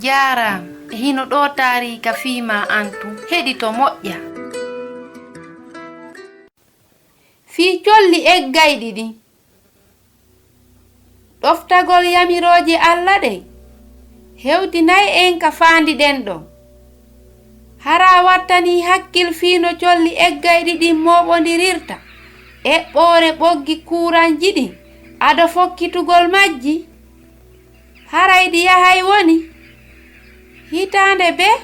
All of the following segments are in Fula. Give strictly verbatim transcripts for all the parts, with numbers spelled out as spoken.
Jaaraama. E hino ɗoo taariika fii maa an tun. Heɗito moƴƴa. Fii colli eggayɗi ɗin. Ɗoftagol yamirooje Alla ɗen hewtinay en ka faandiɗen ɗon. Hara a wattanii hakkil fii no colli eggayɗi ɗin mooɓondirirta eɓɓoore ɓoggi kuuranji ɗin ado fokkitugol majji? Haray ɗi yahay woni? Hitaande bee,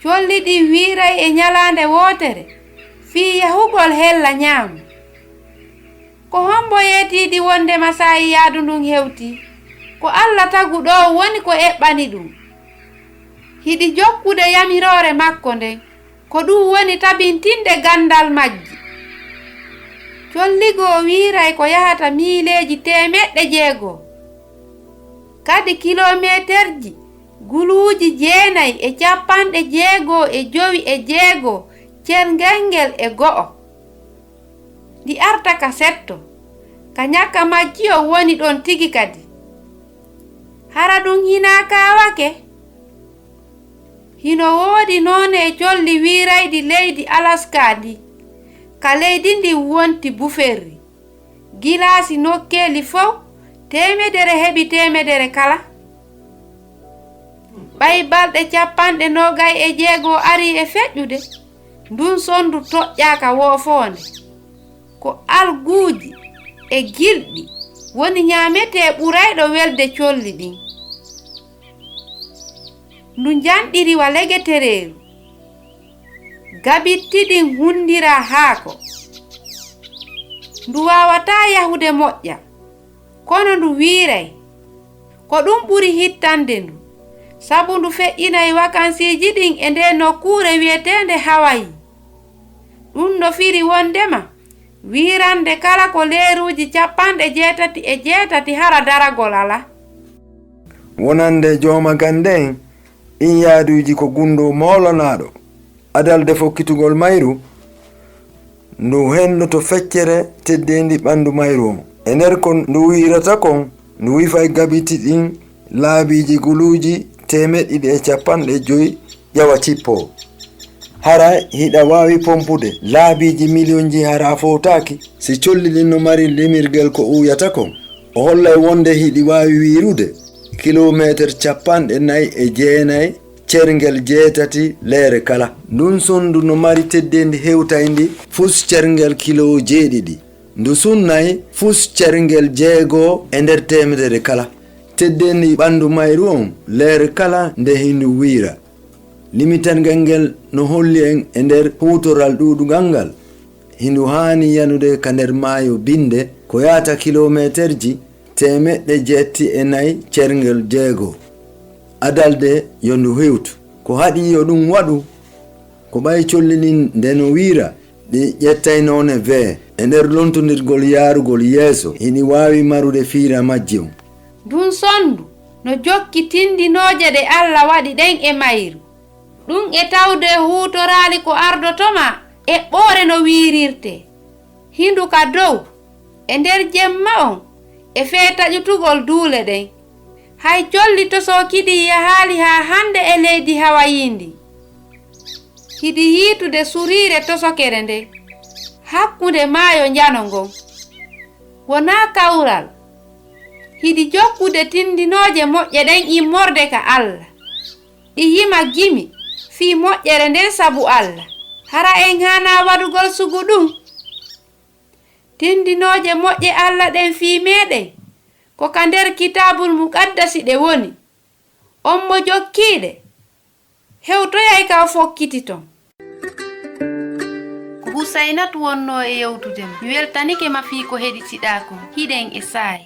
colli ɗin wiiray e ñalaande wootere fii yahugol hella ñaamo. Ko hommbo yeetiiɗi wonndema saa'i yaadu ndun hewtii, ko Alla taguɗo on woni ko eɓɓani ɗum? Hiɗi jokkude yamiroore makko nden, ko ɗum woni tabintinde ganndal majji. Colli goo wiiray ko yahata miileeji teemeɗɗe jeego, kadi kiloomeeterji guluuji jeenay e cappanɗe jeego e jowi e jeego cerngel ngel e go'o. Ndi arta ka setto, ka ñakka majji on woni ɗon tigi kadi. Hara ɗum hinaa kaawake? Hino woodi noone colli wiirayɗi leydi Alaska ndi, ka leydi ndin wonti buferri. Gilaasi nokkeeli fow, teemedere heɓi teemedere kala. Ɓay balɗe cappanɗe noogay e jeego arii e feƴƴude, ndun sondu toƴƴaaka woofoonde. Ko alguuji e gilɗi woni ñaametee ɓurayɗo welde colli ɗin. Ndu njanɗiri wa legetereeru. Gabitti ɗin hunndiraa haako. Ndu waawataa yahude moƴƴa, kono ndu wiiray. Ko ɗum ɓuri hittande ndu, sabu ndu feƴƴinay wakansiiji ɗin e ndee nokkuure wi'eteende Hawaii. Ɗum no firi wonndema wiirande kala ko leeruuji cappanɗe jeetati e jeetati hara daragol alaa. Wonande jooma gannde en, ɗin yaaduuji ko gunndoo mawlanaaɗo. Adalde fokkitugol mayru, ndu hennoto feccere teddeendi ɓanndu mayru on. E nder ko ndu wiirata kon, ndu wifay gabiti ɗin laabiiji guluuji teemeɗɗe ɗiɗi e cappanɗe jowi ƴawa cippoo. Hara hiɗa waawi pompude laabiiji miliyonji hara a fowtaaki? Si colli ɗin no mari limirgel ko uuyata kon, o hollay wonde hiɗi waawi wiirude kiloomeeter cappanɗe nayi e jeenay cerngel jeetati leere kala. Ndun sondu no mari teddeendi hewtayndi fus cerngel kiloo jeeɗiɗi. Ndu sunnay fus cerngel jeego e nder teemedere kala. Teddeendi ɓanndu mayru on leere kala nde hindu wiira. Limitangal ngel no holli en e nder huutoral ɗuuɗungal ngal. Hindu haani yanude ka nder maayo binde ko yaata kiloomeeterji teemeɗɗe jeetti e nayi cerngel jeego. Adalde yo ndu hewtu. Ko haɗi yo ɗum waɗu? Ko ɓay colli ɗin nde no wiira, ɗi ƴettay noone vee. E nder lontondirgol yaarugol yeeso, hiɗi waawi marude fiira majji on. Ndun sondu no jokki tindinooje ɗe Alla waɗi ɗen e mayru. Ɗum e tawde huutoraali ko ardoto maa eɓɓoore no wiirirtee. Hindu ka dow, e nder jemma on, e fee taƴutugol duule ɗen. Hay colli tosooki ɗin yahaali haa hannde e leydi Hawaii ndin. Hiɗi yiitude suriire tosokere nden, hakkunde maayo njano ngon. Wonaa kawral. Hiɗi jokkude tindinooje moƴƴe ɗen immorde ka Alla. Ɗi yima gimi fii moƴƴere nden sabu Alla. Hara en haanaa waɗugol sugu ɗum? Tindinooje moƴƴe Alla ɗen fii meeɗen, ko ka nder Kitaabul Muqaddasi ɗe woni. On mo jokkii ɗe, hewtoyay ka o fokkiti ton. Ko Husaynatu wonnoo e yewtude ma. Mi weltanike ma fii ko heɗitiɗaa kon. Hiɗen e saa'i.